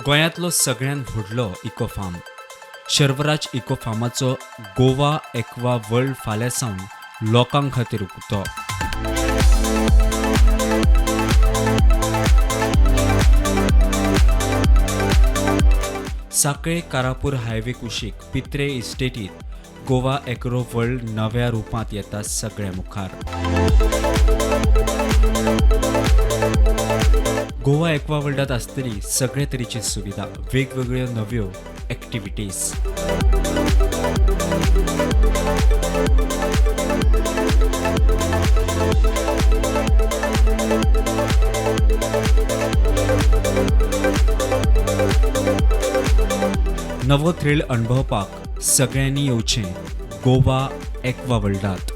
गोंयांतलो सगळ्यांत व्हडलो इको फार्म शर्वराज इको फार्माचो गोवा एक्वा वर्ल्ड फाल्यां सावन लोकां खातीर उक्तो. साखळे कारापूर हायवे कुशीक पित्रे इस्टेटीत गोवा एक्रो वर्ल्ड नव्या रुपांत येता सगळ्या मुखार. गोवा एक्वा वर्ल्डात आसतली सगळे तरेची सुविधा, वेगवेगळ्यो नव्यो एक्टिविटीज. नवो थ्रिल अणभवपाक सगळ्यांनी येवचें गोवा एक्वा वर्ल्डात.